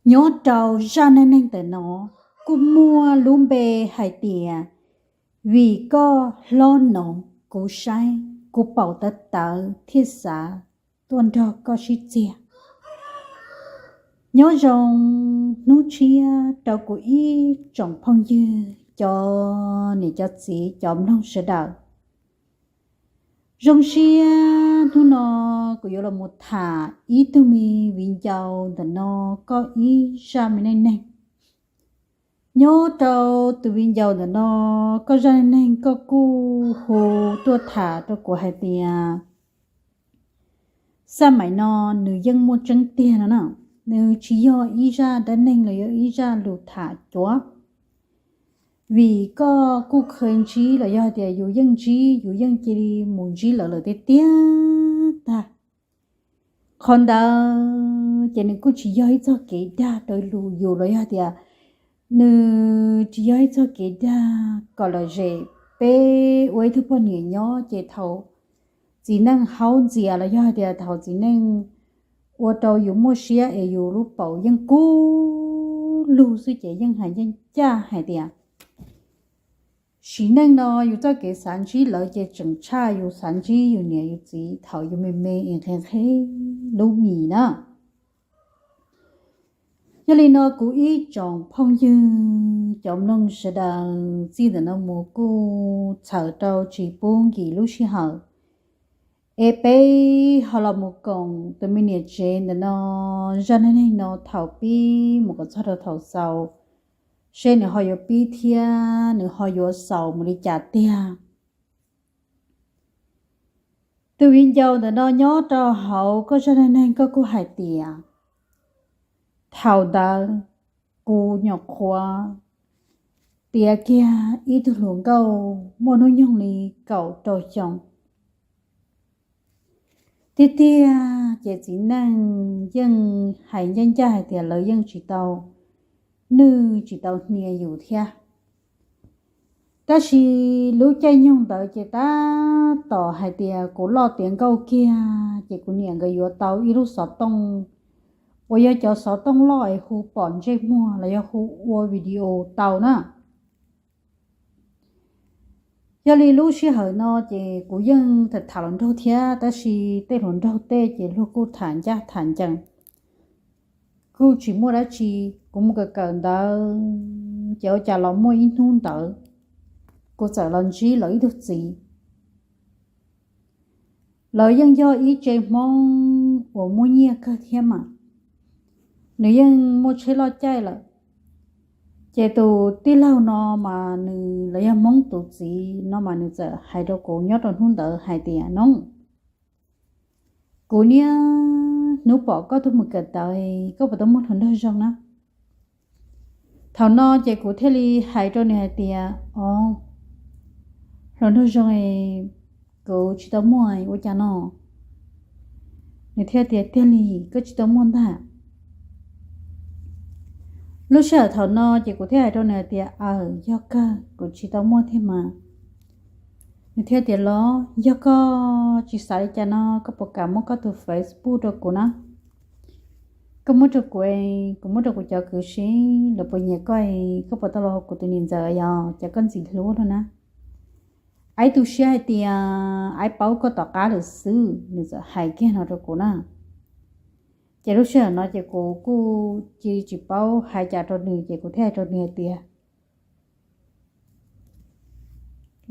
Nyob rau zaj neej neeg ntawm no kuj muaj lub npe hais tias, vim koj hlob noov kuv saib, kuv paum tawv tawv thiaj xav tuaj nrog koj sib txiag. Nyob zoo hnub tshiab rau kuv ib tsoom phooj ywg cov niam cov txiv cov mloog sawv daws. Zoo siab hnub no kuv yuav los mus tham ib tug me viv ncaus ntawm no koj ib zaj me neej neeg. Nyob rau tus viv ncaus ntawm no koj zaj neej neeg koj kuj hu tuaj tham rau kuv hais tias, xaj maim no nws yeej muaj tseeb tiag no na, nws tsis yog ib zaj dab neeg los yog ib zaj lus tham cuav. Vim koj kuj kheev ntsib los yog tias yus yeej ntsib, yus yeej cia li mus ntsib lawv lawm tiag tiag tag. Qhov ntawd ces nws kuj tsis yog ib txoj kev dag rau lus yus los yog tias nws tsis yog ib txoj kev dag kom lom zem peb ua ib tug poj niam nyob ces thaum txiv neej haub ntxias los yog tias thaum txiv neej ua rau yus muaj siab es yus lub paum yeej kub lug xwb ces yeej hais ncaj ncaj hais tias, sim neej no yus txoj kev xav ntsib lawv ces tseem tshaj yus xav ntsib yus niam yus txiv thaum yus me me es nqhis nqhis lub mis na. Yog li no kuv ib tsoom phooj ywg cov mloog sawv daws, txij ntawm no mus kuj txhawm rau tsis pub nkim lub sij hawm es peb ho los mus koom tus me niam tsev ntawm no zaj neej neeg no thaum pib mus kom txog rau thaum xaus, seb nws ho yuav pib thiab nws ho yuav xaus mus li cas tiag. Tus viv ncaus ntawm no nyob rau hauv koj zaj neej neeg koj kuj hais tias, thaum ntawd kuv nyuam qhuav tiav kiag ib tug hluas nkauj muaj hnub nyoog li kaum rau xyoo. Tiag tiag ces txiv neej yeej hais ncaj ncaj hais tias lawv yeej tsis tau nwj tsis tau hnia yus thiab. Tab sis lub caij nyoog ntawd ces tab tom hais tias kuv loj tiav nkauj kiag ces kuv niam nkawd yuav tau ib lub xov tooj uas yog cov xov tooj loj es hu pom ntsej muag los yog hu ua video tau na. Yog li lub sij hawm no ces kuv yeej tham tham hluas nraug thiab, tab sis tej hluas nraug tej ces luag kuj tham ncaj tham ncees, kuj tsis muaj dab tsi. Kuv mus kawm kawm ntawv ces ua cas los muaj ib hnub ntawd kuv txawm los ntsib lawv ib tug txiv. Lawv yeej yog ib tsev Hmoob uas muaj nyiaj kawg thiab mas, nws yeej muaj tsheb loj caij lawm. Ces tus tij laug no mas nws los yog Hmoob tus txiv no mas nws txawm hais rau kuv nyob rau hnub ntawd hais tias, Nob, kuv niaj hnub pom koj tuaj mus kawm ntawv, koj puas tau muaj hluas nraug zoo na? Thaum no ces kuv thiaj li hais rau nws hais tias, O, hluas nraug zoo es kuv tsis tau muaj, ua cas no? Nws thiaj tias, Tiag li, koj tsis tau muaj ntag. Lub sij hawm thaum no ces kuv thiaj hais rau nws hais tias, Aws, yog kawg, kuv tsis tau muaj thiab mas. Nws thiaj tias, Los yog koj tsis xav li cas no koj puas kam muab koj tus Facebook rau kuv na? Koj muab rau kuv, kuv muab rau kuv cov kwv seb lawv puas nyiam koj, koj puas tau los ua kuv tus niam ntxawm, yog cas koj ntxim hlub lawm na? Aib tu siab hais tias aib paub koj tom qab lawm xwb, nws txawm hais kiag no rau kuv na. Ces lub sij hawm no ces kuv kuj cia li tsis paub hais cas rau nws ces kuv thiaj hais rau nws hais tias,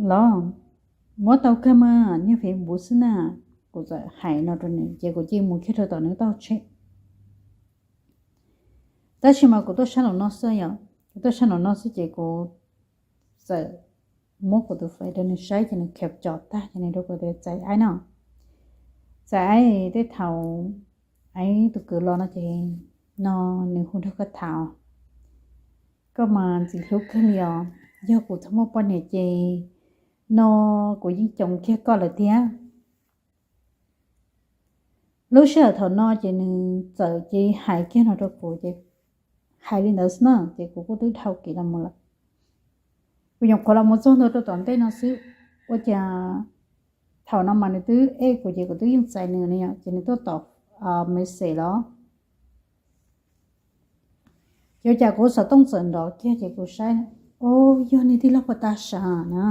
Los, muab tau kawg mas, niag Facebook xwb na. Kuv txawm hais no rau nws ces kuv cia li mus kiag rau tom nws tauj tsheb. Tab sis mas kuv tuaj sab nraum no xwb yom, kuv tuaj sab nraum no xwb ces kuv txawm muab kuv tus Facebook rau nws saib ces nws khev cov tag ces nws rau kuv tias, Txais aib no, txais aib, tej thaum aib tus kwv los no ces no nws hu nrog koj tham, koj mas ntxim hlub kawg li os. Yog kuv txhob muaj poj niam ces no kuv yeej coos kiag koj lawm thiab. Lub sij hawm thaum no ces nws txawm cia li hais kiag no rau kuv ces hais li ntawd xwb na ces kuv kuj twb dhau kev los mus lawm. Kuv nyuam qhuav los mus txog ntua rau tom ntej no xwb, ua cas thaum no mas nws twb ej kuv ces kuv twb yeej txais nws no yom, ces nws tuaj tau message los Ces ua cas kuv xov tooj txawm nrov kiag ces kuv saib, o, yog niag tij laug Pov Tag Sam na.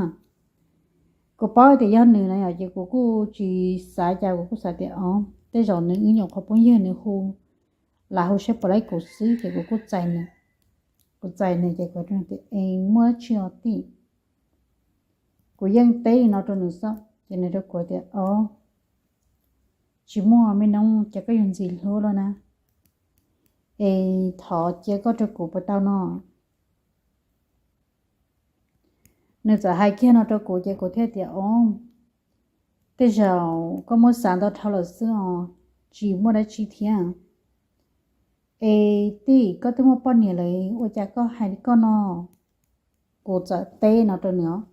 Kuv paub tias yog nws na yom, ces kuv kuj tsis xav cas, kuv kuj xav tias o, tej zaum nws wb nyuam qhuav phooj ywg nws hu, lam hu saib puas laib kuv xwb, ces kuv kuj txais nws. Kuv txais nws ces kuv tias, es muaj dab tsi os tij? Kuv yeej teb li no rau nws xwb ces nws rau kuv tias, o, tsis muaj me noob, ces koj yuav ntxim hlub lawm na, es thov cia koj rau kuv puas tau no? Nws txawm hais kiag no rau kuv ces kuv thiaj tias, o, tej zaum koj muab xav ntau dhau lawm xwb os, tsis muaj dab tsi thiab. Es tij, koj twb muaj poj niam lawm ua cas koj hais li koj no? Kuv txawm teb no rau nws os.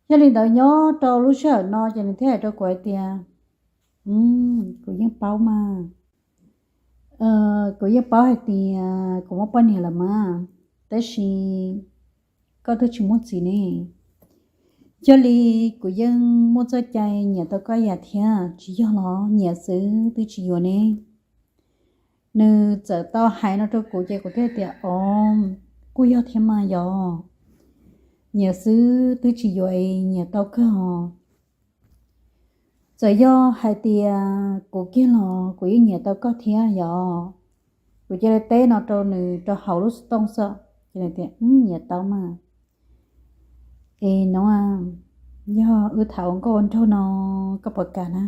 Yog li ntawd nyob rau lub sij hawm no ces nws thiaj hais rau kuv hais tias, kuv yeej paub mas, kuv yeej paub hais tias kuv muaj poj niam lawm mas, tab sis koj twb tsis muaj txiv ne. Yog li kuv yeej muaj txoj cai nyiam tau koj ib yam thiab, tsis yog los nyiam xwb twb tsis yuav ne. Nws txawm tau hais no rau kuv ces kuv thiaj tias, o, kuj yog thiab mas yog, nyiam xwb twb tsis yuav es nyiam tau kawg os. Txawm yog hais tias kuv kiag los kuv yeej nyiam tau koj thiab yog. Kuv cia li teb no rau nws rau hauv lub xov tooj xwb, ces nws tias, nyiam tau mas. Es no, yog wb tham ua nkauj ua nraug no koj puas kam na?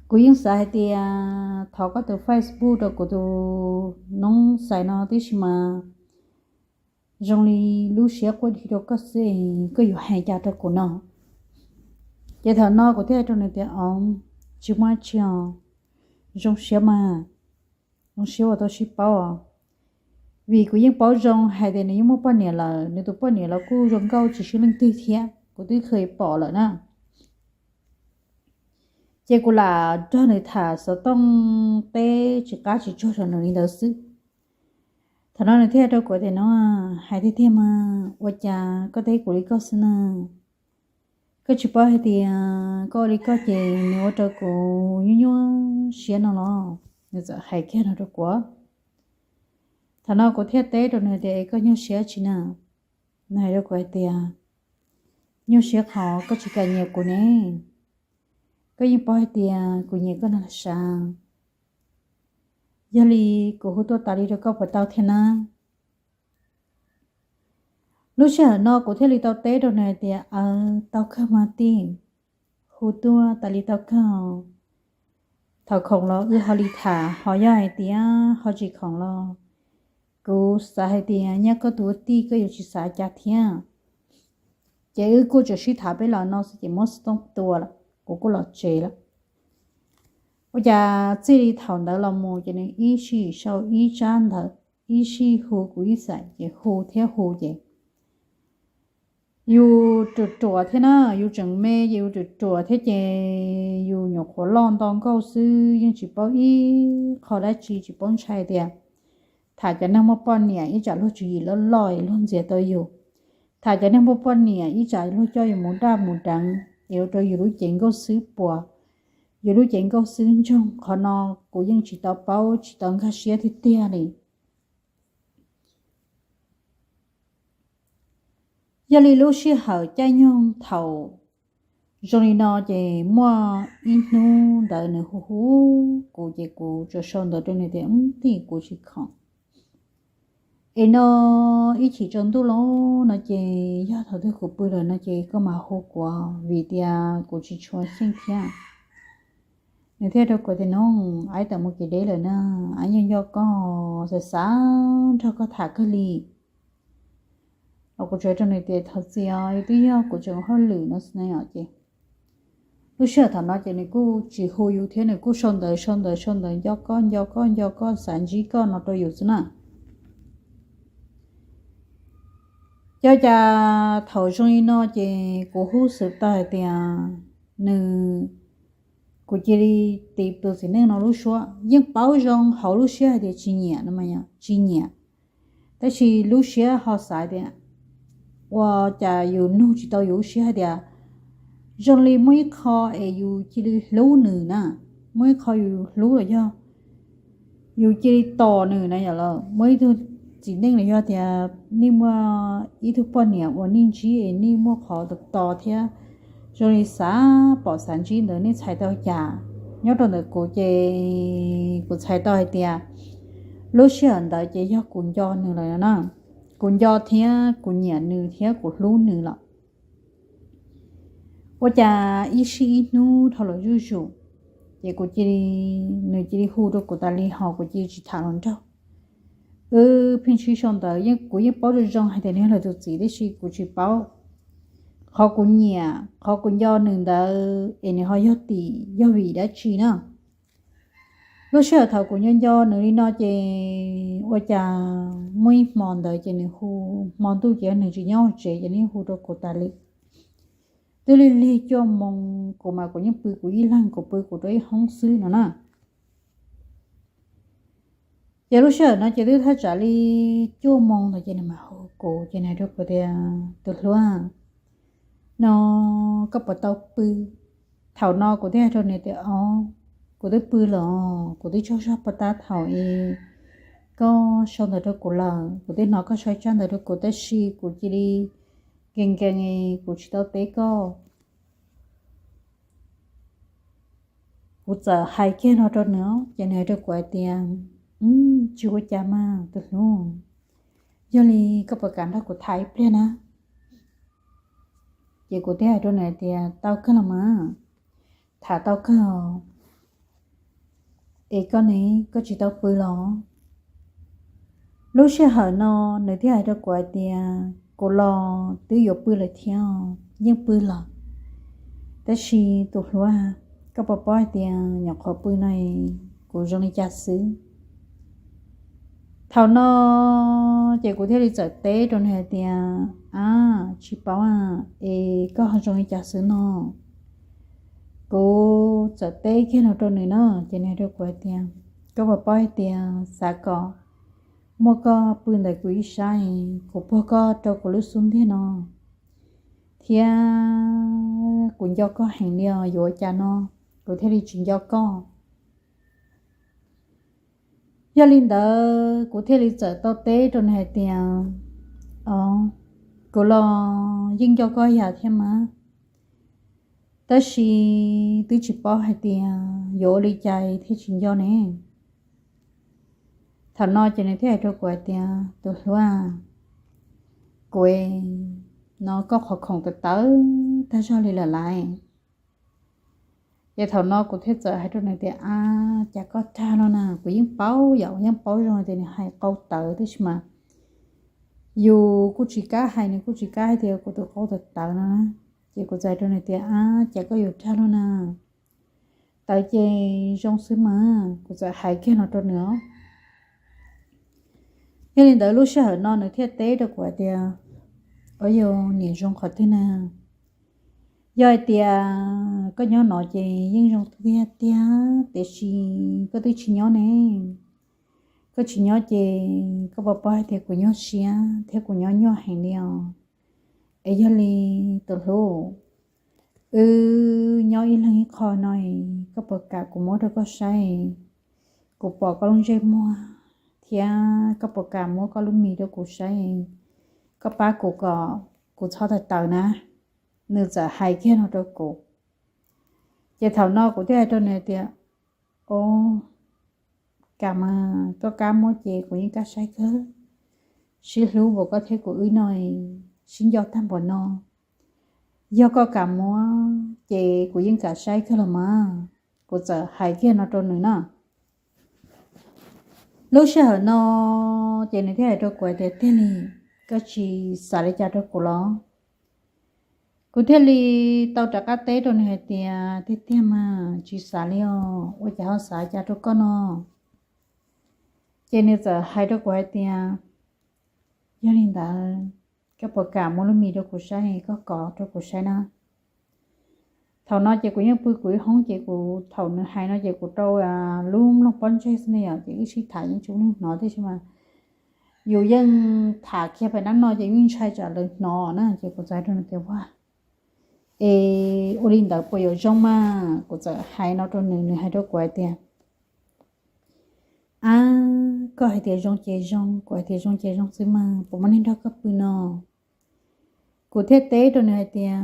Kuv yeej xav hais tias thov koj tus Facebook rau kuv tus noob xais no tib si mas zoo li lub siab quaj dhi rau koj xwb, koj yuav hais cas rau kuv no? Ces thaum no kuv thiaj hais rau nws tias, o, tsis muaj dab tsi os, zoo siab mas, zoo siab uas tau sib paub os. Vim kuv yeej paub zoo hais tias nws yeej muaj poj niam lawm, nws tus poj niam los kuj zoo nkauj tsis swb leej twg thiab, kuv twb kheev pom lawm na. Ces kuv lam nrog nws tham xov tooj teb tsis qab tsis tsuag rau nws li ntawd xwb. Thaum no nws thiaj rau kuv tias, no, hais tiag tiag mas ua cas koj teb kuv li koj xwb na? Koj tsis paub hais tias koj ua li koj ces nws ua rau kuv nyuaj nyuaj siab no los? Nws txawm hais kiag no rau kuv. Thaum no kuv thiaj teb rau nws tias, es koj nyuaj siab tsi na? Nws hais rau kuv hais tias, nyuaj siab qhov koj tsis kam nyiam kuv ne. Koj yeej paub hais tias kuv nyiam koj na los sav. Yog li kuv hu tuaj tas li rau koj puas tau thiab na? Lub sij hawm no kuv thiaj li tau teb rau nws hais tias, aws, tau kawg mas tij, hu tuaj tas li tau kawg. Thaum khoom los wb ho li tham, ho yog hais tias ho tsis khoom los kuv xav hais tias nyob koj tus ua tij koj yuav tsis xav cas thiab. Ces wb kuj tseem sib tham peb los no xwb ces muab xov tooj tua lawm, kuv kuj los tsev lawm. Ua cas txij li thaum ntawd los mus ces nws ib sij sau ib tsab ntawv, ib sij hu kuv ib xaim ces hu thiab hu ces yus ruam ruam thiab na, yus tseem me ces yus ruam ruam thiab ces yus nyuam qhuav loj nto nkauj xwb yeej tsis paub ib qho dab tsi, tsis paub ntshai tias tham cov neeg muaj poj niam ib tsam luag tswv yim loj loj es luag ntxias tau yus, tham cov neeg muaj poj niam ib tsam luag coj yus mus daj mus deev es ua rau yus lub cev nkauj xwb puas, yus lub cev nkauj xwb ntsoog. Qhov no kuv yeej tsis tau paub tsis tau nkag siab tiag tiag li. Yog li lub sij hawm caij nyoog thaum zoo li no ces muaj ib hnub ntawd nws hu hu kuv ces kuv tsuas sau ntawv rau nws tias, tij, kuv tsis khoom es no ib chim tsaus ntuj los no ces yog thaum twg kuv pw lawm no ces koj mam hu kuv vim tias kuv tsis tshua xyeej thiab. Nws thiaj rau kuv tias, no, aib tawm mus kev deb lawm na, aib nyob nco koj, xav xav nrog koj tham kawg li. Los kuv tsuas rau nws tias, thov txim os, twb yog kuv tseem hauj lwm no xwb na yom. Ces lub sij hawm thaum no ces nws kuj tsis hu yus thiab, nws kuj sau ntawv sau ntawv sau ntawv nco koj nco koj nco koj, xav ntsib koj no rau yus xwb na. Ces cas thaum zoo li no ces kuv hub xwm tau hais tias nws, kuv cia li tis tus txiv neej no lub suab, yeej paub zoo hauv lub siab hais tias tsis nyiam no mas, tsis nyiam, tab sis lub siab ho xav tias ua cas yus nug tsis tau yus lub siab hais tias zoo li muaj ib qho es yus cia li hlub nws na, muaj ib qho yus hlub los yog yus cia li tos nws na yom. Los muaj ib tug txiv neej los yog tias nej muaj ib tug poj niam uas nej ntsib es nej muaj qhov tos tos thiab zoo li xav pom xav ntsib ntawd nej txhais tau cas? Nyob rau ntawm kuv ces kuv txhais tau hais tias lub sij hawm ntawd ces yog kuv nco nws lawm na. Kuv nco thiab kuv nyiam nws thiab kuv hlub nws lawm. Ua cas ib sij ib hnub dhau los zuj zus, ces kuv cia li, nws cia li hu rau kuv tas li ho kuv cia li tsis tham hluas nraug. Wb pheej sib sau ntawv, kuv yeej paub zoo zoo hais tias nws yog lawv tus txiv tiam sis kuv tsis paub qhov kuv nyiam qhov kuv nco nws ntawd es nws ho yog tim yog vim dab tsi na. Lub sij hawm thaum kuv nco nco nws li no ces ua cas muaj ib hmo ntawd ces nws hu, hmo ntuj ces nws tsis nyob hauv tsev ces nws hu rau kuv tas li. Twb lig lig cuaj moo, kuv mas kuv yeej pw kuv ib leeg, kuv pw kuv rau ib hoob xwb no na. Ces lub sij hawm no ces twb thaj tsam li cuaj moo ntawd ces nws mas hu kuv ces nws hais rau kuv tias, tus hluas, no koj puas tau pw? Thaum no kuv thiaj hais rau nws tias, o, kuv twb pw lawm, kuv twb tsaug zog pov tab thaum es koj sau ntawv rau kuv lawm, kuv twb hnov koj sau tsab ntawv rau kuv tab sis kuv cia li nkees nkees es kuv tsis tau teb koj. Kuv txawm hais kiag no rau nws ces nws hais rau kuv hais tias, tsis ua cas mas tus hluas, yog li koj puas kam nrog kuv tham ib pliag na? Ces kuv thiaj hais rau nws hais tias, tau kawg los mas, tham tau kawg. Es koj ne, koj tsis tau pw los? Lub sij hawm no nws thiaj hais rau kuv hais tias, kuv los twb yuav pw lawm thiab, yeej pw lawm, tab sis tus hluas, koj puas paub hais tias nyuam qhuav pw no kuv zoo li cas xwb? Thaum no ces kuv thiaj li txawm teb rau nws hais tias, a, tsis paub es koj ho zoo li cas xwb no? Kuv txawm teb kiag no rau nws na ces nws hais rau kuv hais tias, koj puas paub hais tias xav kom muaj koj pw ntawm kuv ib sab, kuv puag koj rau kuv lub xub ntiag no, thiab kuv nco koj heev li os, yuav ua cas no kuv thiaj li tsis nco koj? Yog li ntawd kuv thiaj li txawm tau teb rau nws hais tias, o, kuv los yeej nco koj yam thiab mas, tab sis twb tsis paub hais tias yuav ua li cas thiaj tsis nco ne. Thaum no ces nws thiaj hais rau kuv hais tias, tus hluas, kuv no koj qhov khoom tawv tawv tag zog li lawm laiv. Ces thaum no kuv thiaj txawm hais rau nws tias, a, cas koj dag no na, kuv yeej paub yom, yeej paub zoo tias nws hais qau tawv tab sis mas yus kuj tsis kam hais, nws kuj tsis kam hais tias kuv tus qau tawv tawv no na. Ces kuv txawm hais rau nws tias, a, cas koj yuav dag no na, tawv ces zoo xwb mas, kuv txawm hais kiag no rau nws os. Yog li ntawd lub sij hawm no nws thiaj teb rau kuv hais tias, o, yog niam zoo qhov twg na? Yog hais tias koj nyob no ces yeej zoo tiag tiag, tiam sis koj twb tsis nyob ne, koj tsis nyob ces koj puas paub hais tias kuv nyuaj siab thiab kuv nyob nyuaj heev li os. Es yog li tus hluas, wb nyob ib leeg ib qho no, koj puas kam kuv muab rau koj saib? Kuv pom koj lub ntsej muag thiab koj puas kam muab koj lub mis rau kuv saib? Koj pab kuv kom kuv txhob tawv tawv na. Nws txawm hais kiag no rau kuv. Ces thaum no kuv thiaj hais rau nws tias, o, kam mas, koj kam muab ces kuv yeej kam saib kawg. Sib hlub npaum koj thiab kuv wb no, sib nco tag npaum no, yog koj kam muab ces kuv yeej kam saib kawg los mas. Kuv txawm hais kiag no rau nws na. Lub sij hawm no ces nws thiaj hais rau kuv hais tias, tiag li, koj tsis xav li cas rau kuv los? Kuv thiaj li tau rov qab teb rau nws hais tias, tiag tiag mas tsis xav li os, ua cas ho xav cas rau koj no? Ces nws txawm hais rau kuv hais tias, yog li ntawd, koj puas kam muab lub mis rau kuv saib, koj kov rau kuv saib na. Thaum no ces kuv yeej pw kuv ib hoob, ces kuv thaum nws hais no ces kuv rau lub mloog pob ntseg xwb ne yom, ces wb sib tham yeej tsis muaj neeg hnov tiam sis mas yus yeej tham kiag pem nab no ces yeej ntshai tsam lawv hnov na, ces kuv txawm hais rau nws tias, ua, es ua li ntawd puas yuav zoo mas? Kuv txawm hais no rau nws, nws hais rau kuv hais tias, Ab, koj hais tias zoo ces zoo, kuv hais tias zoo ces zoo xwb mas, puas muaj neeg nrog koj pw no? Kuv thiaj teb rau nws hais tias,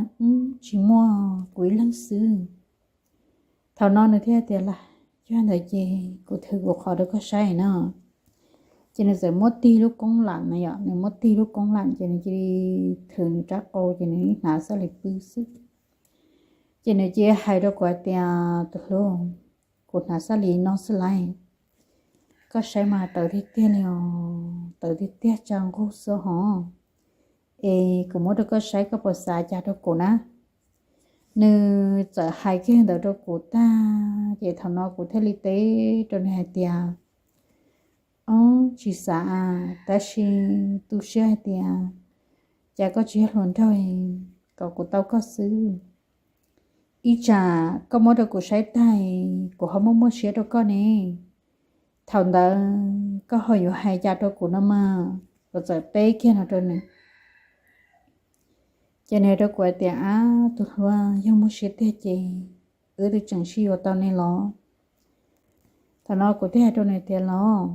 Tsis muaj, kuv ib leeg xwb. Thaum no nws thiaj tias, Lam, yog ntawd ces kuv thwm kuv qhov rau koj saib no. Ces nws txawm muab tig lub koob lam na yom, nws muab tig lub koob lam ces nws cia li thwm nws rab qau ces nws hnav xab lis pw xwb. Ces nws cia li hais rau kuv hais tias, Tus hlub, kuv hnav xab lis no xwb laiv, koj saib mas tawv tiag tiag li os, tawv tiag tiag tsa nqug xwb hov. Es kuv muab rau koj saib koj puas xav cas rau kuv na? Nws txawm hais kiag ntawd rau kuv tag ces thaum no kuv thiaj li teb rau nws hais tias, Ob, tsis xav, tab sis tu siab hais tias cas koj tsis yog hluas nraug, kom kuv tau koj xwb. Ib tsam koj muab rau kuv saib tag, kuv ho muaj muaj siab rau koj ne. Thaum ntawd koj ho yuav hais cas rau kuv no mas. Kuv txawm teb kiag no rau nws. Ces nws hais rau kuv hais tias, Ab, tus hlub, yog muaj siab tiag ces wb twb tseem sib yuav tau ne los? Thaum no kuv thiaj hais rau nws tias, Los,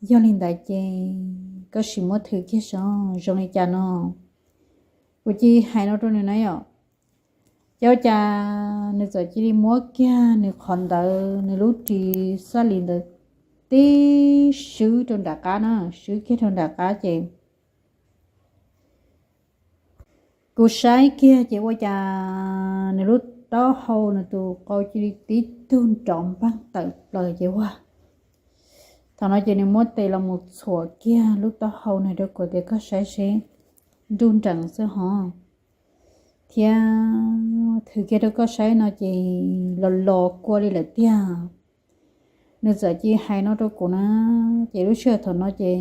yog li ntawd ces koj sim muab thwm kiag saib zoo li cas no. Kuv cia li hais no rau nws na yom. Ces ua cas nws txawm cia li muab kiag nws qhov ntawd, nws lub ris xab lis ntawd tib swb rau nram qab na, swb kiag rau nram qab ces kuv saib kiag ces ua cas nws lub taub hau, nws tus qau cia li tib tug nrov npaag tawm plaws ces ua. Thaum no ces nws muab tes los mus txhuam kiag lub taub hau nws rau kuv tias, Koj saib seb nruj nreem xwb hov, thiab thwm kiag rau koj saib no ces los los kua li lawm tiag. Nws txawm cia li hais no rau kuv na. Ces lub sij hawm thaum no ces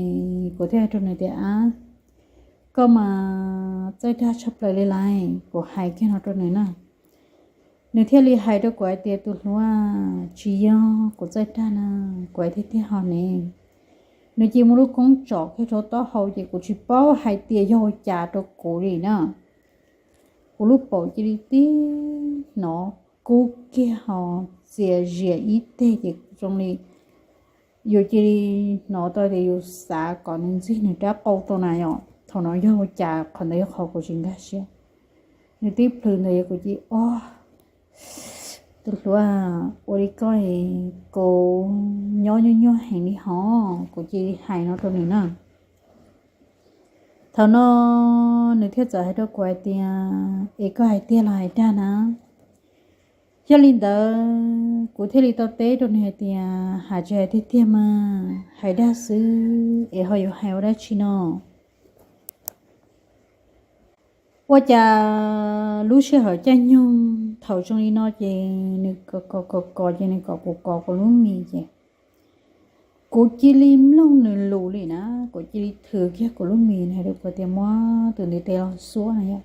kuv thiaj hais rau nws tias, Ab, koj mas txawj dag tshaj plaws li laiv. Kuv hais kiag no rau nws na. Nws thiaj li hais rau kuv hais tias, Tus hlub, tsis yog kuv txawj dag na, kuv hais tiag tiag hos ne. Nws cia li muab lub koob tsom kiag rau taub hau ces kuv tsis paub hais tias yog ua cas rau kuv li na. Kuv lub paum cia li tib hnov kub kiag ho txias zias ib teg ces zoo li yus cia li hnov tau tias yus xav kom nws ntxig nws rab qau tau na yom. Thaum no yog ua cas qhov ntawd yog qhov kuv tsis nkag siab. Nws tib plhws ntawd yog kuv cia li, Ob, tus hlub, ua li koj es kuv nyob nyuaj nyuaj heev li hov. Kuv cia li hais no rau nws na. Thaum no nws thiaj txawm hais rau kuv hais tias, Es koj hais tiag los hais dag na? Yog li ntawd kuv thiaj li tau teb rau nws hais tias, Hais tsis hais tiag tiag mas hais dag xwb es ho yuav hais ua dab tsi no? Ua cas lub sij hawm caij nyoog thaum zoo li no ces nws kos kos kos ces nws kom kuv kov kuv lub mis ces kuv cia li mloog nws lus li na. Kuv cia li thwm kiag kuv lub mis, nws hais rau kuv tias, Muab tus ntiv tes los xuab na yom.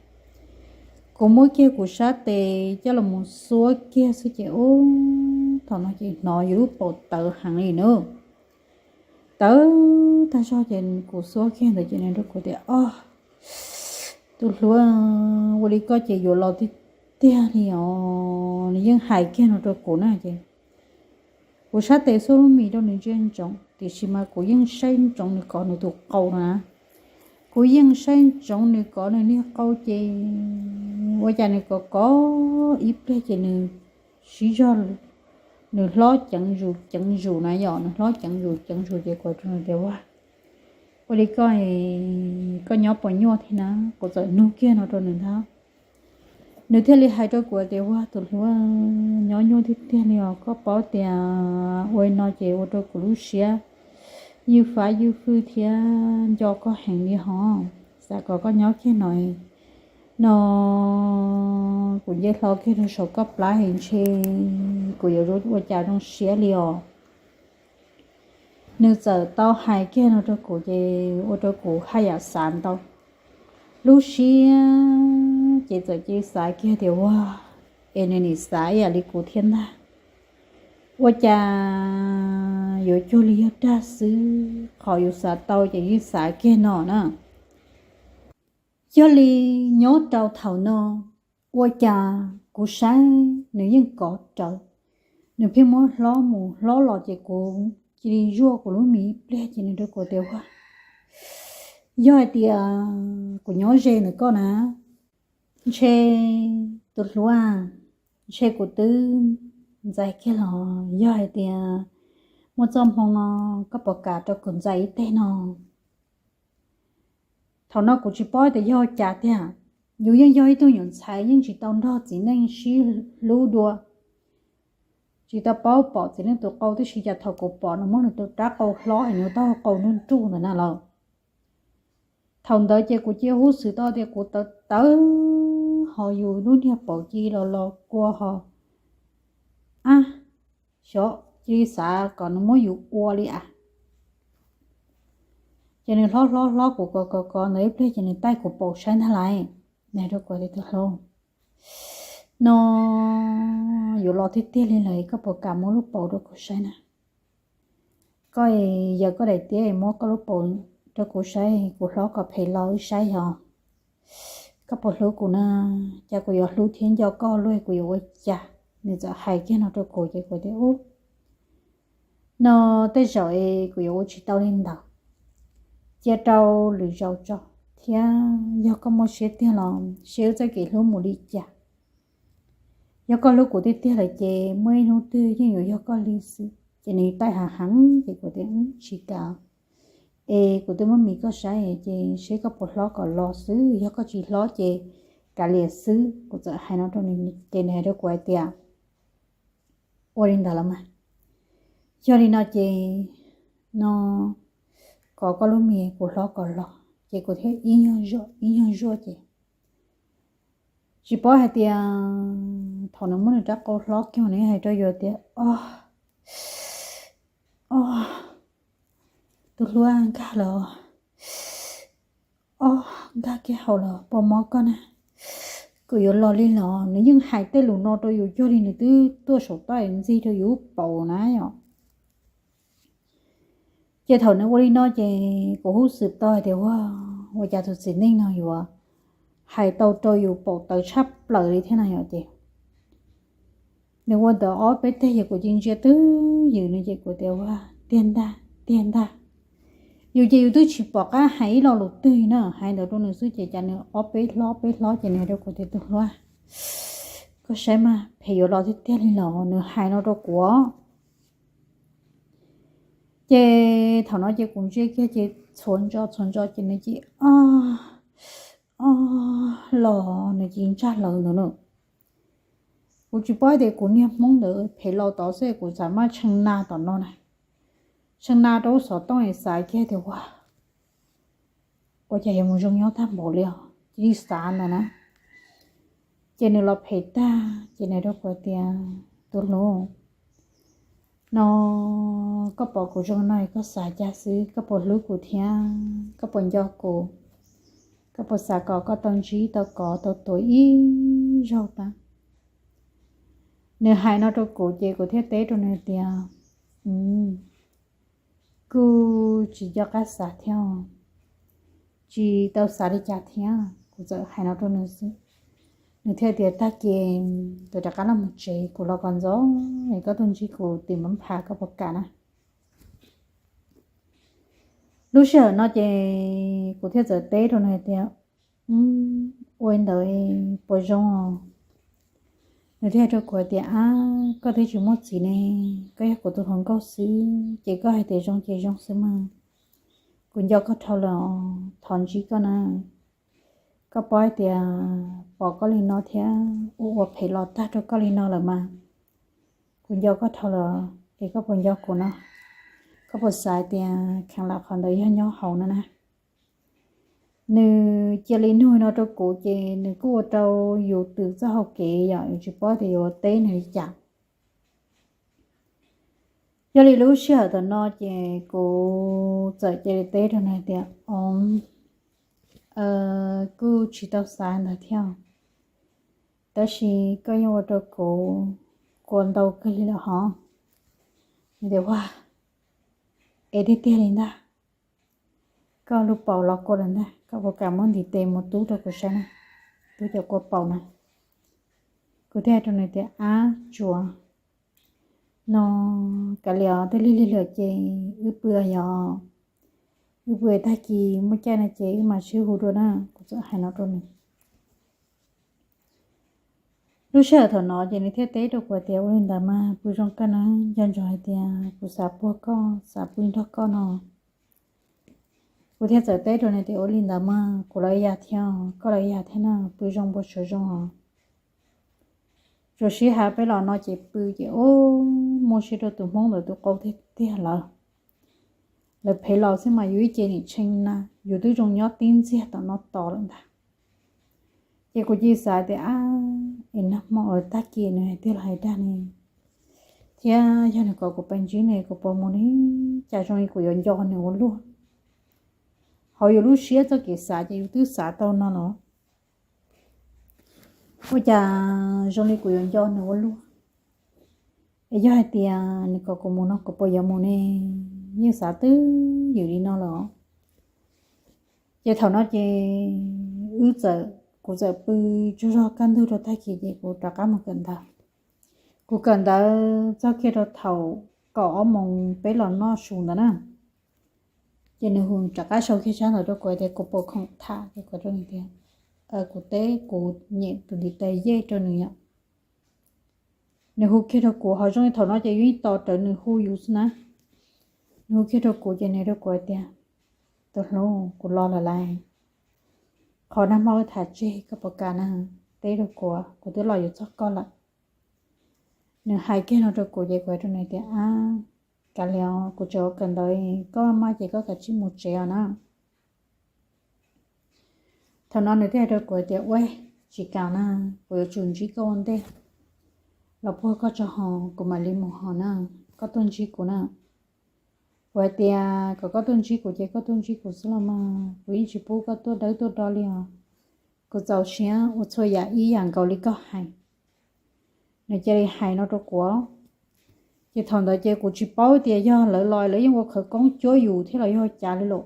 Kuv muab kiag kuv sab tes coj los mus xuab kiag xwb ces ub, thaum no ces hnov yus lub paum tawv heev li na. Tawv tag zog ces kuv xuab kiag ntawd ces nws rau kuv tias, Ob, tus hlub, ua li koj ces yuav los tiag tiag li os. Nws yeej hais kiag no rau kuv na ces kuv sab tes xuab lub mis rau nws ntsia ntsoov, tiam sis mas kuv yeej saib ntsoov nws kov nws tus qau no na. Kuv yeej saib ntsoov nws kov nws niag qau ces ua cas nws kov kov ib pliag ces nws siv zog, nws hlob ceev zus ceev zus na yom, nws hlob ceev zus ceev zus ces kuv rau nws tias, Ua, ua li koj, koj nyob puas nyuaj thiab na? Kuv txawm nug kiag no rau nws ntag. Nws thiaj li hais rau kuv tias, Ua, tus hlub, nyob nyuaj tiag tiag li os. Koj paub tias ua li no ces ua rau kuv lub siab ywj fab ywj fwj thiab nco koj heev li hos. Xav kom koj nyob kiag no, no kuv nce hlo kiag rau saum koj plab heev ntshe kuv yuav ua cas zoo siab li os. Nws txawm tau hais kiag no rau kuv ces ua rau kuv haj yam xav ntau. Lub siab ces txawm cia li xav kiag tias, Ua, es nws nim xav ib yam li kuv thiab ntag. Ua cas yuav cuag li yog dag xwb, qhov yus xav tau ces yeej xav kiag no na. Yog li nyob rau thaum no, ua cas kuv saib nws yeej kov rawv, nws pheej muab hlob mus hlob los ces kuv cia li zuaj kuv lub mis ib pliag ces nws rau kuv tias, Ua, yog hais tias kuv nyob ze ntawm koj na, ntshe tus hluas, ntshe kuv twb ntxais kiag los yog hais tias muaj txoj hmoo no, koj puas kam rau kuv ntxais ib teg no? Thaum no kuv tsis paub tias yog cas tiag, yus yeej yog ib tug nyuam ntxhais yeej tsis tau nrog txiv neej sib hlub dua, tsis tau paub pom txiv neej tus qau, tab sis cas thaum kuv pom nws muab nws tus rab qau hlob es nws taub hau qau nruj nruj ntawm na lawm. Thaum ntawd ces kuv cia huj xwm tau tias kuv tawv tawv, ho yus lub niag paum ci los los kua ho, ab, xyov cia li xav kom nws muab yus ua li as. Ces nws hlob hlob hlob kuv kov kov kov ntawd ib pliag ces nws taij kuv paum saib ntag lauj. Nws rau kuv tias, Tus hluas, no yuav los tiag tiag li lawm, koj puas kam muab lub paum rau kuv saib na? Koj yawm koj daim tiab muab koj lub paum rau kuv saib, kuv hlob kom phem los wb saib yog koj puas hlub kuv na, cas kuv yuav hlub thiab nco koj luaj, kuv yuav ua cas? Nws txawm hais kiag no rau kuv ces kuv tias, Ub, no tej zaum es kuv yuav ua tsis tau li ntawd, cia rau lwm zaus tso, thiab yog koj muaj siab tiag los seb wb txoj kev hlub mus li cas. Yog koj hlub kuv tiag tiag lawm ces muaj ib hnub twg yeej yuav yog koj li xwb. Ces nws taij heev heev ces kuv tias, Tsis kam, es kuv twb muab mis koj saib ces seb koj puas hlob kom los xwb, yog koj tsis hlob ces kav liam xwb. Kuv txawm hais no rau nws ces nws hais rau kuv hais tias, Ua li ntawd los mas, yog li no ces no kov koj lub mis, kuv hlob kom los. Ces kuv thiaj ib nyuag zuaj ib nyuag zuaj ces tsis paub hais tias thaum nws muab nws rab qau hlob kiag nws hais rau yus tias, Ob, ob, tus hluas, nkag los, ob, nkag kiag hauv los puas mob koj na? Kuv yuav los li los. Nws yeej hais tej lus no rau yus cuag li nws twb tuaj saum toj ntxig rau yus paum na yom. Ces thaum nws ua li no ces kuv huj xwm tau hais tias, Ua, ua cas tus txiv neej no yuav hais tau rau yus paum tawv tshaj plaws li thiab no yom? Ces nws ua ntawd ob peb teg ces kuv cia li ntsia twj ywm nws ces kuv tias, Ua, tiag ntag, tiag ntag. Yus ces yus twb tsis pom qab hais ib lo lus twg na, hais ntawd rau nws xwb ces cas nws ob peb hlob ob peb hlob ces nws hais rau kuv tias, Tus hluas, koj saib mas, phem yuav los tiag tiag li los. Nws hais no rau kuv. Ces thaum no ces kuv ntsia kiag ces txhua ntso txhua ntso ces nws cia li ob, ob los, nws cia li ntsaj lawv ntawd na. Kuv tsis paub tias kuv niag hmoob ntawd phem laus tod xwb, kuv txawm maj tshee na tom no na. Tshee na rau lub xov tooj es xav kiag tias, Ua, ua cas yuav mus zoo nyob tag npaum li os? Cia li xav ntawd na. Ces nws los phem tag ces nws rau kuv tias, Tus hluas, no koj pom kuv zoo no es koj xav cas xwb? Koj puas hlub kuv thiab koj puas nco kuv? Koj puas xav kom koj tau ntsib tau kov tau tuav ib zaug tag? Nws hais no rau kuv ces kuv thiaj teb rau nws tias, Kuj tsis nco qab xav thiab, tsis tau xav li cas thiab. Kuv txawm hais no rau nws xwb. Nws thiaj tias, Tag kis kuv rov qab los mus tsev, kuv los kom ntxov es koj tuaj ntsib kuv tim npab pha, koj puas kam na? Lub sij hawm no ces kuv thiaj txawm teb rau nws hais tias, Ua li ntawd puas zoo os? Nws thiaj hais rau kuv hais tias, Ab, koj twb tsis muaj txiv ne, koj yog kuv tus hluas nkauj xwb ces koj hais tias zoo ces zoo xwb mas. Kuv nco koj dhau lawm, thov ntsib koj na. Koj paub hais tias pom koj li no thiab ua ua phem los tag rau koj li no lawm mas. Kuv nco koj dhau lawm es koj puas nco kuv no? Koj puas xav tias kheev lam qhov ntawd yog nyob hauv no na? Nws cia li nug no rau kuv ces nws kuj ua rau yus twm txoj hau kev yom, yus tsis paub tias yuav teb nws li cas. Yog li lub sij hawm thaum no ces kuv txawm cia li teb rau nws tias, Os, kuj tsis tau xav ntawd thiab, tab sis koj yeej ua rau kuv kua ntau kawg li lawm hov. Nws tias, Ua, es tiag tiag li ntag, koj lub paum los kua lawm ntag, koj puas kam muab ntiv tes mus tub rau kuv saib na, tub cov kua paum na? Kuv thiaj hais rau nws tias, Ab tsuas, No, kav liam, twb lig lig lawm ces wb pw yom. Wb pw tag kis muaj caij no ces wb mam sib hu dua na, kuv txawm hais no rau nws. Lub sij hawm thaum no ces nws thiaj teb rau kuv tias, ua li ntawd mas pw zoo kawg na, nco ntsoov hais tias kuv xav puag koj, xav pw nrog koj no. Kuv thiaj txawm teb rau nws tias, ua li ntawd mas kuv los ib yam thiab, koj los ib yam thiab na, pw zoo npaum sawv zoo os. Tsuas sib hav peb los no ces pw ces ub, muaj siab rau tus hmoob ntawd tus qau tiag tiag lawm. Lawv phem los xwb mas yus ib ce nim tshee na, yus twb zoo nyob tib ntxiag tom no tos lawm ntag. Ces kuv cia li xav tias, ab, es nag hmo tag kis nws hais tiag los hais dag ne, thiab yog nws kom kuv pais ntsib nws kuv puas mus ne, cas zoo li kuv yuav nco nws ua luaj. Hauv yus lub siab txoj kev xav ces yus twb xav tau no los, ua cas zoo li kuv yuav nco nws ua luaj. Es yog hais tias nws kom kuv mus no kuv puas yuav mus ne, yeej xav twb ywm li no los. Ces thaum no ces wb txawm, kuv txawm pw tsaug zog kaj ntug rau tag kis ces kuv rov qab mus kawm ntawv. Kuv kawm ntawv txog kiag rau thaum kaum ob moos peb los noj su ntawd na, ces nws hu rov qab sau kiag tsab ntawv rau kuv tias kuv puas khoom tham, ces kuv rau nws tias, kuv teb kuv nyem tus ntiv tes yej rau nws yom. Nws hu kiag rau kuv, ho zoo li thaum no ces yus yeej tos rawv nws hu yus xwb na. Nws hu kiag rau kuv ces nws rau kuv hais tias, tus hlub, kuv los lawm lauj. Qhov nag hmo wb tham tseg koj puas kam na, teb rau kuv, kuv twb los yuav txog koj lawm. Nws hais kiag no rau kuv ces kuv hais rau nws tias, ab, kav liam, kuv tseem ua kawm ntawv, koj maj maj ces koj kav tsij mus tsev os na. Thaum no nws thiaj hais rau kuv tias, ua, tsis kam na, kuv yuav tsum ntsib koj ua ntej, los puag koj tso hos kuv mam li mus hos na, koj tuaj ntsib kuv na. Kuv hais tias kom koj tuaj ntsib kuv ces koj tuaj ntsib kuv xwb los mas, kuv yeej tsis pub koj tuaj dawb tuaj do li os. Kuv txaus siab ua txhua yam ib yam nkaus li koj hais. Nws cia li hais no rau kuv. Ces thaum ntawd ces kuv tsis paub tias yog lawv los lawv yeej ua khawv koob cuab yus thiab los yog cas li lawm.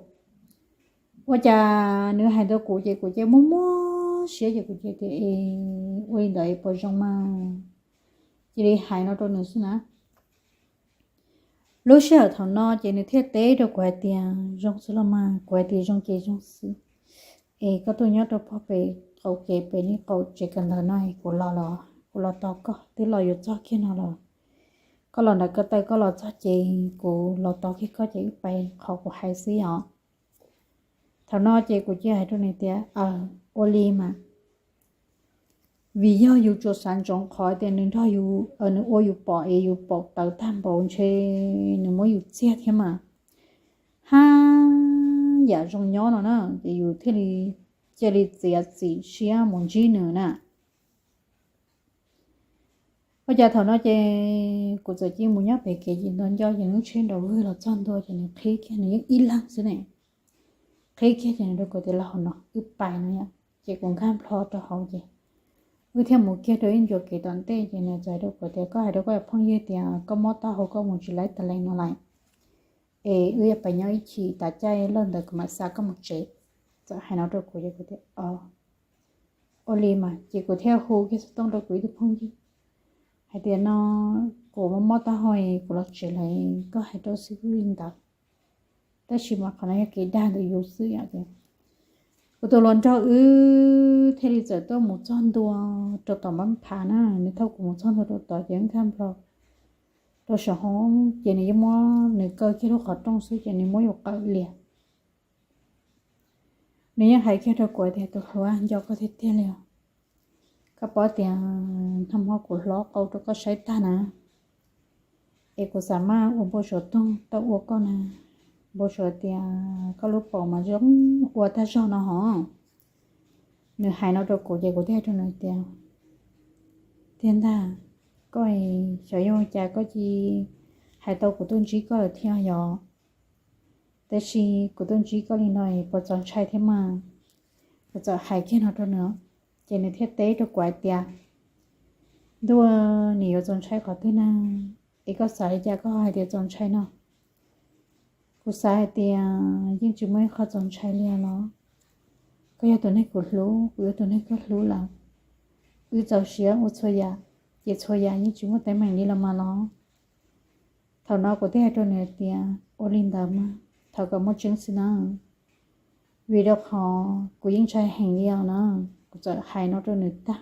Ua cas nws hais rau kuv ces kuv cia li muaj muaj siab ces kuv cia li tias, es ua li ntawd puas zoo mas. Cia li hais no rau nws xwb na. Lub sij hawm thaum no ces nws thiaj teb rau kuv hais tias, zoo xwb los mas, kuv hais tias zoo ces zoo xwb. Es koj tuaj nyob rau pog pem qaum kev pem nej qaum tsev kawm ntawv no, kuv los los kuv los tos koj, twb los yuav txog kiag no los. Koj los ntawm ko taw koj los txog ces kuv los tos kiag koj ces wb pais qhov kuv hais xwb os. Thaum no ces kuv cia hais rau nws tias, aw, ua li mas. Vim yog yus tsuas xav ntsoov qhov tias nws nrog yus, nws ua yus pom es yus pom tawv tag npaum ntshe nws muab yus txiag thiab mas. Haj yam zoo nyob no na, ces yus thiaj li cia li txiav txim siab mus ntsib nws na. Ua cas thaum no ces kuv txawm cia li mus nyob pem kev ces nto nco ces lub tsheb nrov vwg los txog ntua ces nws qhib kiag, nws yeej ib leeg xwb ne. Qhib kiag ces nws rau kuv tias, los hauv no wb pais no yom. Ces kuv nkag nplho rau hauv ces wb thiaj mus kiag rau ib ncua kev tom ntej ces nws txawm hais rau kuv tias, koj hais rau koj cov phooj ywg tias koj mob taub hau koj mus tsis laib tas lees no lawm, es wb yuav pais nyob ib chim, tas caij lawm ntawd kuv mam xa koj mus tsev. Txawm hais no rau kuv ces kuv tias, o, ua li mas. Ces kuv thiaj hu kiag xov tooj rau kuv ib tug phooj ywg hais tias, no, kuv mob mob taub hau, kuv los tsev lawm, koj hais rau xib hwb li ntawd. Tab sis mas qhov no yog kev dag ntawm yus xwb yom. Ces kuv tus hluas nraug wb thiaj li txawm tuaj mus txog ntua rau tom npab phav na, nws thauj kuv mus txog ntua rau tod ces wb nkag nplho rau saum hoob ces nws yeej muab, nws kaw kiag lub qhov rooj xwb ces nws muab yus qawm lias. Nws yeej hais kiag rau kuv tias, tus hluas, nco koj tiag tiag li os. Koj paub tias nag hmo kuv hlob qau rau koj saib tag na, es kuv xav maj ua npau suav toog tau ua koj na, npau suav tias koj lub paum mas zoo ua tag zog no hos. Nws hais no rau kuv ces kuv thiaj hais rau nws tias, tiag ntag, koj xyov yog cas koj cia li hais tau kuv tuaj ntsib koj lawm thiab yom. Tab sis kuv tuaj ntsib koj li no puas txaus ntshai thiab mas? Kuv txawm hais kiag no rau nws, ces nws thiaj teb rau kuv hais tias, ntuj, nws yuav txaus ntshai qhov twg na? Es koj xav li cas koj hais tias txaus ntshai no? Kuv xav hais tias yeej tsis muaj ib qho txaus ntshai li los. Koj yog tus neeg kuv hlub, kuv yog tus neeg koj hlub lawm. Wb txaus siab ua txhua yam, ces txhua yam yeej tsis muaj teeb meem li los mas los. Thaum no kuv thiaj hais rau nws tias, ua li ntawd mas thov kom muaj tseeb xwb na, vim rau qhov kuv yeej ntshai heev li os na. Kuv txawm hais no rau nws tag,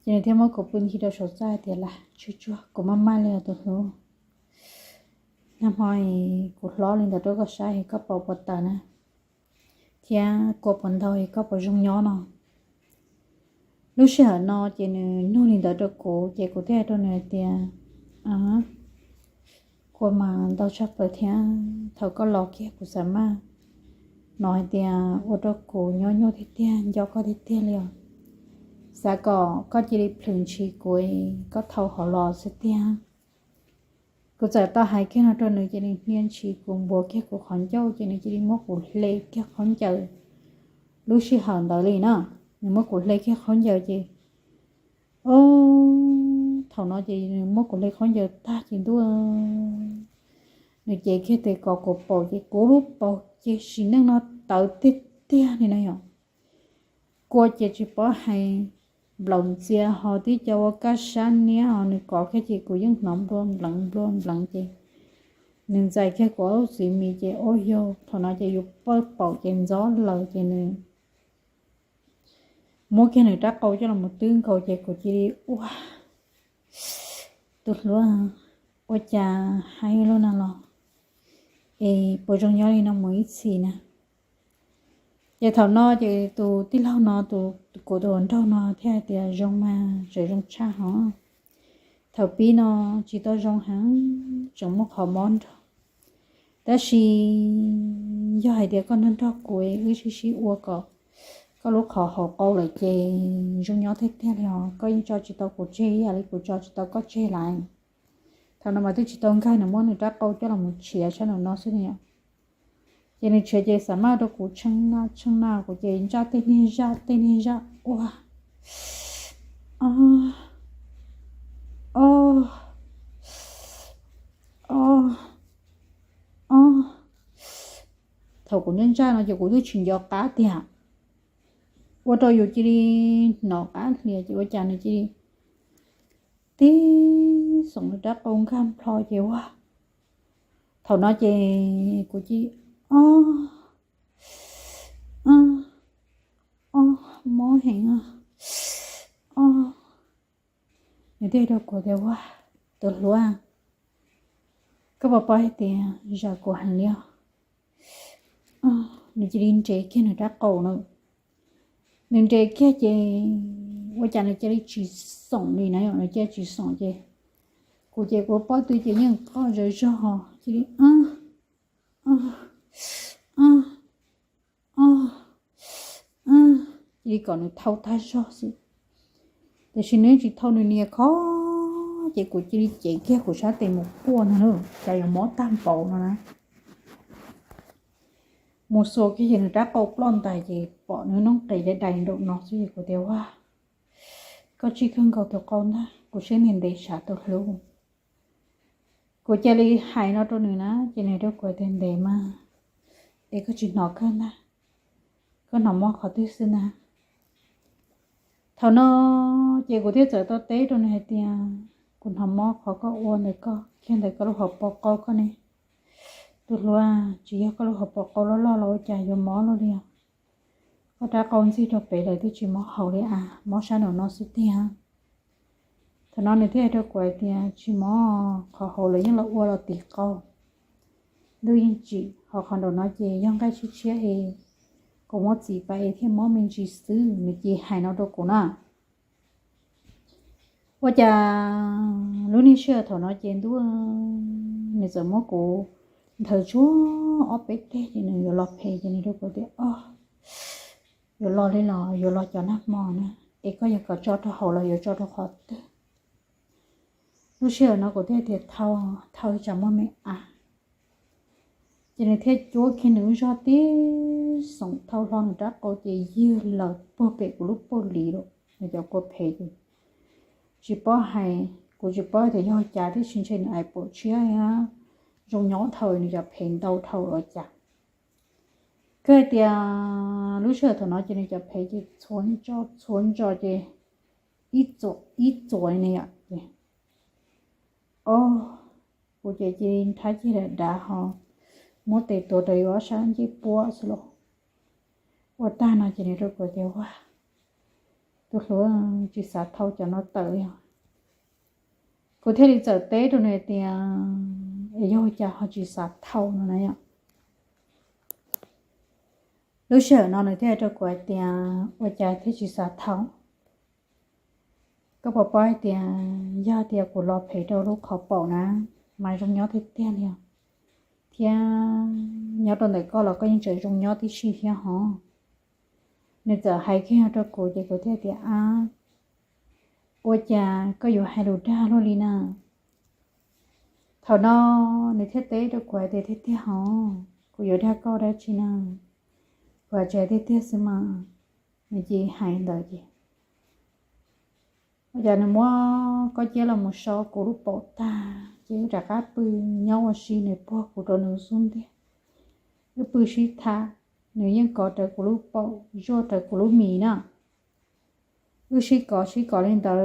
ces nws thiaj muab kuv pw nthi rau saum txaj hais tias, lam tswj tsuag, kuv maj maj li os tus hlub. Nag hmo kuv hlob li ntawd rau koj saib es koj pom puas tawm na, thiab kua puas ntau es koj puas zoo nyob no. Lub sij hawm no ces nws nug li ntawd rau kuv ces kuv thiaj hais rau nws hais tias, kua mas ntau tshaj plaws thiab, thaum koj los kiag kuv xav maj hnov hais tias ua rau kuv nyob nyuaj tiag tiag, nco koj tiag tiag li os. Xav kom koj cia li plhws ntshis kuv, koj thau hauv los xwb tiag. Kuv txawm tau hais kiag no rau nws ces nws hnia ntshis kuv, npuav kiag kuv qhov ncauj ces nws cia li muab kuv hle kiag khaub ncaws. Lub sij hawm ntawd li na, nws muab kuv hle kiag khaub ncaws ces, o, thaum no ces nws muab kuv hle khaub ncaws tag ces ntuj, nws cev kiag tes kom kuv paum ces kuv lub paum ces sim neej no tawv tiag tiag li na yom. Kua ces tsis paub hais, nplaum ntxias ho tib co ua kaj sab niab ho nws kov kiag ces kuv yeej hnov nplua npleev nplua npleev ces nws ntxais kiag kuv ob lub txiv mis ces ua yog thaum no ces yus pawj paum ces ntxob laws ces nws muab kiag nws rab qau coj los twb nkaus ces kuv cia li ua, tus hlub, ua cas haib lub no los es puas zoo nyob li no mus ib txhis na. Ces thaum no ces tus tij laug no, tus kuv tus hluas nraug no thiaj hais tias zoo mas tseem zoo tshaj hov. Thaum pib no tsis tau zoo heev, tseem muaj qhov mob nrog, tab sis yog hais tias koj nrog nrog kuv wb sib sib ua kom koj lub qhov hauv qau lawm ces zoo nyob tiag tiag li os. Koj yeej tso tsis tau kuv tseg ib yam li kuv tso tsis tau koj tseg lawm. Thaum no mas twb tsis tau nkag, nws muab nws rab qau coj los tshiav sab nraum no xwb ne. Ces nws tshiav ces xav maj rau kuv tsheej na tsheej na, kuv ces ntsaj tej niag zaj tej niag zaj ua, o, o, o, o. Thaum kuv ntsaj ntsaj no ces kuv twb tsis nco qab tiag, ua rau yus cia li hnov qab hlias ces ua cas nws cia li tib xoom nws rab qau nkag nplho ces ua, thaum no ces kuv cia li, o, o, o, mob heev, o. Nws thiaj rau kuv tias, ua, tus hluas, koj puas paub hais tias zam kuv heev li os. Nws cia li nres kiag nws rab qau na. Nws nres kiag ces ua cas nws cia li tsis xoom li na, nws cia li tsis xoom ces kuv ces kuv pob tw ces yeej qoj zawv zog cia li, o, o, o, cia li kom nws thau tag zog xwb. Tiam sis nws tsis thau, nws nias khov ces kuv cia li cev kiag kuv sab tes mus quaj ntag na, cas yuav mob tag npaum no na. Mus xuas kiag ces nws rab qau ploj ntais ces pom nws noob qes dai dai nraum no xwb ces kuv tias, ua, koj tsij kawg nkaus tus qau ntag, kuv siab ntev ntev sav tus hlub. Kuv cia li hais no rau nws na ces nws rau kuv tias, ntev mas, es koj tsis hnov kawg ntag, koj hnov mob qhov twg xwb na? Thaum no ces kuv thiaj txawm tau teb rau nws hais tias, kuv hnov mob qhov koj ua ntawm koj kiag ntawm koj lub hauv paus qau koj ne. Tus hluas, tsis yog koj lub hauv paus qau loj loj los ua cas yuav mob luaj li os? Koj rab qau ntxig rau pem lawm twb tsis mob hauv li as, mob sab nraum no xwb tiag. Thaum no nws thiaj hais rau kuv hais tias, tsis mob, qhov hauv lawv yeej los ua los tiv qau, ntuj yeej tsim, ho qhov nraum no ces yog nqaij tshiab tshiab es kuv muab txiv pais es thiaj mob me ntsis xwb. Nws cia li hais no rau kuv na. Ua cas lub niag sij hawm thaum no ces ntuj, nws txawm muab kuv nthawv tsuag ob peb teg ces nws yuav los phem ces nws rau kuv tias, o, yuav los li los yuav los cov nag hmo na, es koj yuav kom tso rau hauv los yuav tso rau qhov twg? Lub sij hawm no kuv thiaj tias, thau, thau tsam muaj me av. Ces nws thiaj cuab kiag nws lub zog tib xoom thau hlo nws rab qau ces ywg laws puag pem kuv lub pauj lis lawm. Nws cov kua phem ces tsis paub hais, kuv tsis paub tias yog cas tib si ntshe nws hais pom tshiab, zoo nyob dhau nws cov phem ntau dhau los cas. Kawg hais tias lub sij hawm thaum no ces nws cov phem ces txhua ntso txhua ntso ces ib txuas ib txuas li ne yom. Ob, kuv ces cia li nrhab ceg dav dav ho muab tes tuav rau yus ob sab ncej puab xwb los. Ua tag no ces nws rau kuv tias, Ua, tus hluas, tsis xav thau cov no tawm li os. Kuv thiaj li txawm teb rau nws tias, Es yog ua cas ho tsis xav thau no na yom? Lub sij hawm no nws thiaj hais rau kuv hais tias, Ua cas thiaj tsis xav thau? Koj puas paub hais tias yog tias kuv los phem rau lub qhov paum na, mas zoo nyob tiag tiag li os, thiab nyob rau ntawm koj los koj yeej tseem zoo nyob tib si thiab hov. Nws txawm hais kiag rau kuv ces kuv thiaj tias, Ab, ua cas koj yuav hais lus dag luaj li na? Thaum no nws thiaj teb rau kuv hais tias, Tiag tiag hov, kuv yuav dag koj dab tsi na? Kuv hais tias, Tiag tiag xwb mas. Nws cia li hais ntawd ces ua cas nws muab kob ciab los mus so kuv lub paum tag ces wb rov qab pw nyob ua si, nws puag kuv rau nws xub ntiag. Wb pw sib tham, nws yeej kov rawv kuv lub paum, zuaj rawv kuv lub mis na. Wb sib kov sib kov li ntawd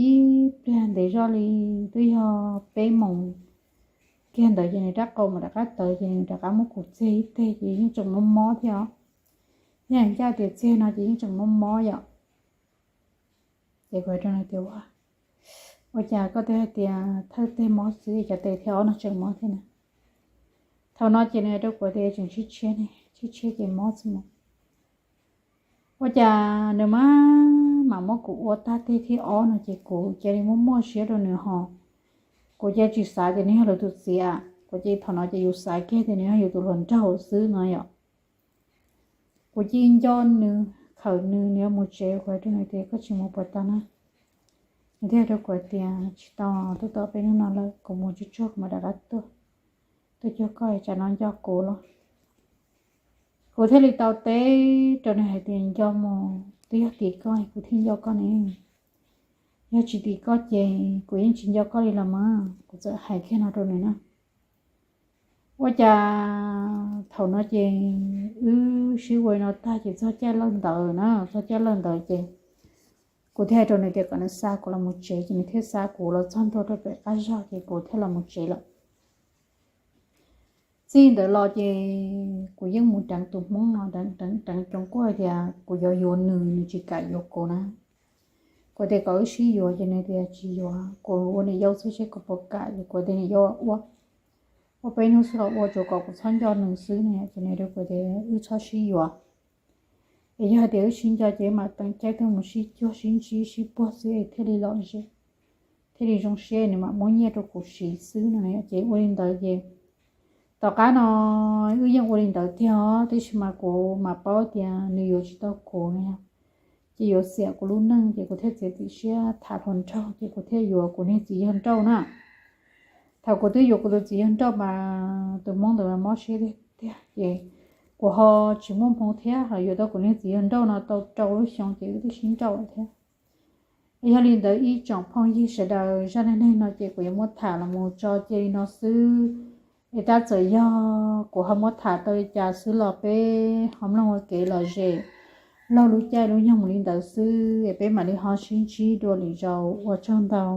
ib pliag ntev zoj li twb yog peb moos kiag ntawd ces nws rab qau mam rov qab tawv ces nws rov qab muab kuv txiag ib teg ces yeej tseem mob mob thiab os. Yog ncaj tias txiag no ces yeej tseem mob mob yom. Ces kuv hais rau nws tias, Ua, ua cas koj twb hais tias thawj teg mob xwb, cov tes thib ob no tseem mob thiab na? Thaum no ces nws hais rau kuv tias, Tseem tshiab tshiab ne, tshiab tshiab ces mob xwb mas. Ua cas nws mam mam muab kuv ua tag teg thib ob no ces kuv cia li muaj muaj siab rau nws ho. Kuv cia li tsis xav tias nws yog lawv tus txiv, kuv cia li, thaum no ces yus xav kiag tias nws yog yus tus hluas nraug xwb no yom. Kuv cia li nco nws, khawm nws, nws yuav mus tsev, kuv hais rau nws tias, Koj tsis mus puas tau na? Nws thiaj hais rau kuv tias, Tsis tau, twb tau peb hnub no lawm, kuv mus tsuag tsuag kuv mam rov qab tuaj, tuaj cuag koj, tsam no nco kuv los. Kuv thiaj li tau teb rau nws hais tias, Nco mus, twb yog tim koj kuv thiaj nco koj ne. Yog tsis tim koj ces kuv yeej tsis nco koj li los mas. Kuv txawm hais kiag no rau nws na. Ua cas thaum no ces wb sib ua li no tag ces txog caij lawj ntawd na, txog caij lawj ntawd ces kuv thiaj hais rau nws tias kom nws xa kuv los mus tsev, ces nws thiaj xa kuv los txog ntua rau pem qab zog ces kuv thiaj los mus tsev lawm. Txij ntawd los ces kuv yeej mus deev tus hmoob no, deev, deev, deev cov kuj hais tias kuv yuav yuav nws, nws tsis kam yuav kuv na. Kuv tias kom wb sib yuav ces nws tias tsis yuav, kuv ua niam yau xwb seb kuv puas kam, ces kuv tias niam yau ua, ua peb hnub xwb los ua, tsuas kom kuv txhob nco nws xwb no. Ces nws rau kuv tias wb txhob sib yuav, es yog hais tias wb sib nco ces mam teem caij tuaj mus sib cuag sib ntsib sib puag xwb es thiaj li lom zem, thiaj li zoo siab, nws mam muab nyiaj rau kuv siv xwb no. Ces ua li ntawd ces tom qab no wb yeej ua li ntawd tiag os, tiam sis mas kuv mam paub tias nws yuav tsis tau kuv no. Ces yuav xiam kuv lub neej ces kuv thiaj txiav txim siab tham hluas nraug ces kuv thiaj yuav kuv niag txiv yawg nrauj na. Thaum kuv twb yuav kuv tus txiv yawg nrauj mas tus hmoob ntawd mas mob siab tiag tiag ces kuv ho tsis muaj hmoo thiab, ho yuav tau kuv niag txiv yawg nrauj no tau rau lub xyoo ces wb twb sib nrauj lawm thiab. Es yog li ntawd ib tsoom phooj ywg sawv daws, zaj neej neeg no ces kuv yuav muab tham los mus tso cia li no xwb. Es tab txawm yog kuv ho muab tham tau li cas xwb los peb ho mloog ua kev lom zem laug lub caij lub nyoog mus li ntawd xwb, es peb mam li ho sib ntsib dua lwm zaus, ua tsaug ntau.